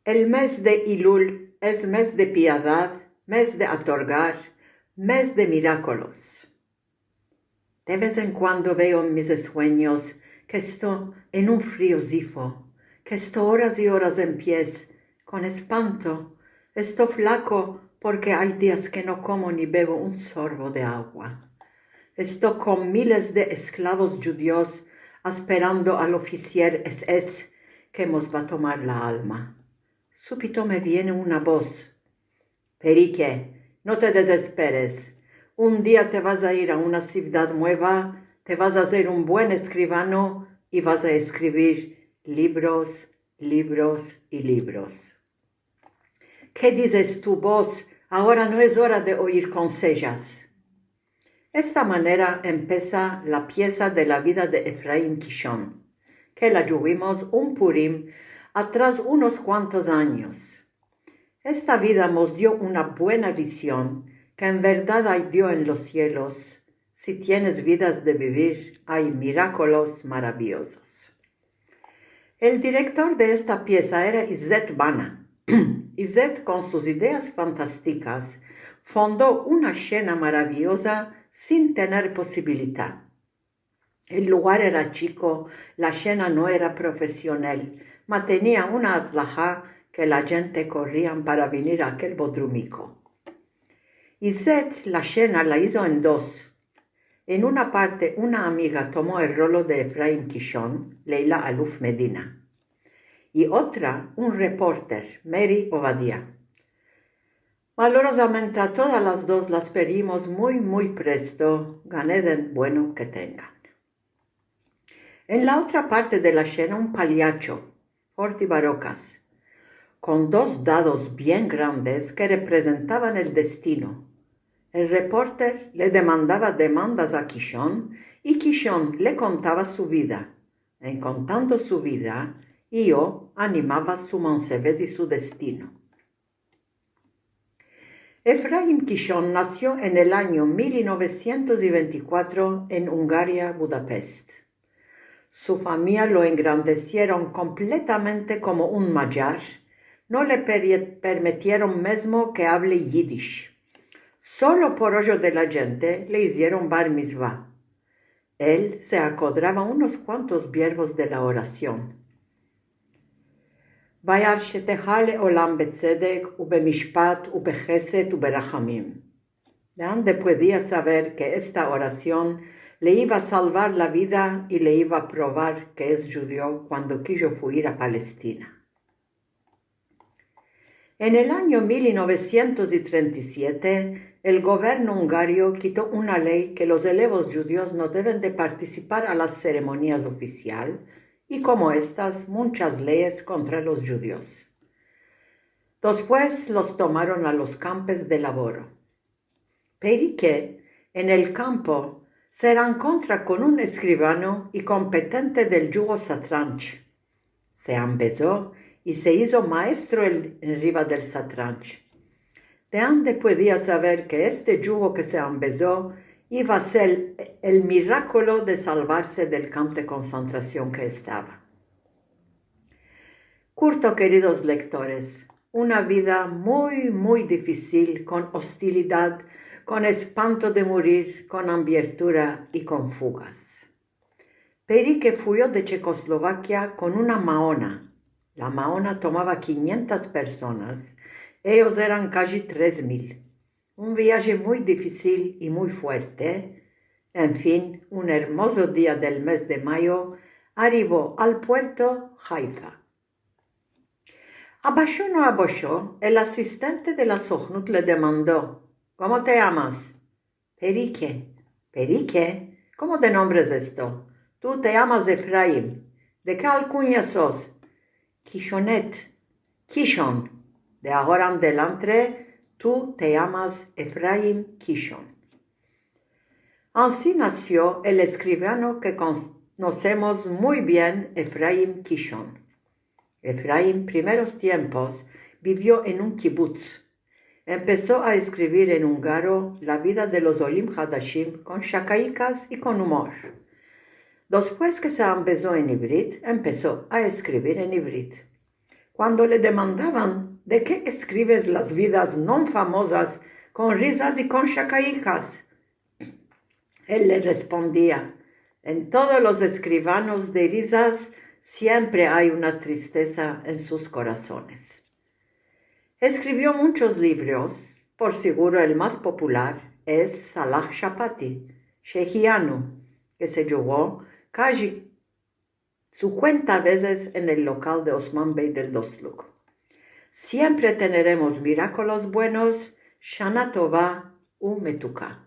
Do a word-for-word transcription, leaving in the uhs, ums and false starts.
El mez de Elul es mez de piadad, mez de atorgar, mez de mirakolos. De vez en kuando veo en mis esuenyos ke esto en un frio zifo, ke esto oras i oras en pies, kon espanto. Esto flako porke ay dias ke no komo ni bevo un sorbo de agua. Esto kon miles de esklavos djudios asperando al ofisier S S ke mos va tomar la alma. Supito me viene una boz: Perike, no te dezesperes. Un dia te vas a ir a una sivdad mueva, te vas a azer un buen eskrivano i vas a eskrivir livros, livros i livros. Ke dizes tu, boz? Agora no es ora de oyir konsejas. Esta manera empesa la piesa de la vida de Efraim Kishon, ke la djuvimos un Purim atras unos kuantos anyos. Esta vida mos dio una buena lision, ke en verdad ay Dio en los sielos. Si tienes vidas de bivir, ay mirakolos maraviyozos. El direktor de esta piesa era Izet Bana. Izet, kon sus ideas fantastikas, fondo una shena maraviyoza sin tener posibilita. El lugar era chiko, la shena no era profesional, ma tenia una azlaha ke la djente korrian para vinir a akel bodrumiko. Izet la shena la izo en dos. En una parte, una amiga tomo el rolo de Efraim Kishon, Leila Aluf Medina, i otra, un reporter, Meri Ovadia. Valorozamente, a todas las dos las perdimos muy, muy presto, Gan Eden bueno ke tengan. En la otra parte de la shena, un palyacho, Forti Barokas, kon dos dados bien grandes ke reprezentavan el destino. El reporter le demandava demandas a Kishon i Kishon le kontava su vida. En kontando su vida, yo animava su mansevez i su destino. Efraim Kishon nasio en el anyo mil novesientos i ventikuatro en Ungaria, Budapest. Su famiya lo engrandesieron kompletamente komo un madjar, no le perie-, permitieron mezmo ke avle yidish. Solo por ojo de la djente le izieron bar mizva. El se akodrava unos kuantos biervos de la orasion: Vayar sheteha leolam betzedek ubemishpat ubehesed uberahamim. De ande puedia saver ke esta orasion le iva a salvar la vida i le iva a provar ke es djudio kuando kijo fuir a Palestina? En el anyo mil novesientos i trenta i siete, el governo ungario kito una ley ke los elevos djudios no deven de partisipar a las seremonias ofisial i, komo estas, munchas leyes kontra los djudios. Despues los tomaron a los kampes de lavoro. Perike, en el kampo, se rankontra kon un eskrivano i kompetente del djugo satranch. Se ambezo i se izo maestro el, enriva del satranch. De ande puedia saver ke este djugo ke se ambezo iva a ser el mirakolo de salvarse del kamp de konsentrasion ke estava? Kurto, keridos lektores, una vida muy, muy difisil, kon ostilidad, kon espanto de murir, kon ambiertura i kon fugas. Perike fuyo de Chekoslovakia kon una maona. La maona tomava kinyentas personas, eyos eran kaji tres mil. Un viaje muy difisil i muy fuerte. En fin, un ermozo dia del mez de mayo, arivo al puerto Haifa. Abasho no abasho, el asistente de la Sohnut le demando: "Komo te yamas?" "Perike." "Perike? Komo de nombre es esto? Tu te yamas Efraim. De ke alkunya sos?" "Kishonet." "Kishon. De agora en delantre, tu te yamas Efraim Kishon." Ansi nasio el eskrivano ke konosemos muy bien, Efraim Kishon. Efraim, primeros tiempos, bivio en un kibutz. Empeso a eskrivir en ungaro la vida de los olim hadashim kon shakaikas i kon umor. Despues ke se ambezo en ivrit, empeso a eskrivir en ivrit. Kuando le demandavan: "De ke eskrives las vidas non famozas kon rizas i kon shakaikas?", el le respondia: "En todos los eskrivanos de rizas siempre ay una tristeza en sus korasones." Eskrivio munchos livros, por siguro el mas popular es Salah Shapati, Shehianu, ke se djugo kaji sinkuenta vezes en el lokal de Osman Bey del Dostluk. Siempre teneremos mirakolos buenos, Shana Tova umetuka.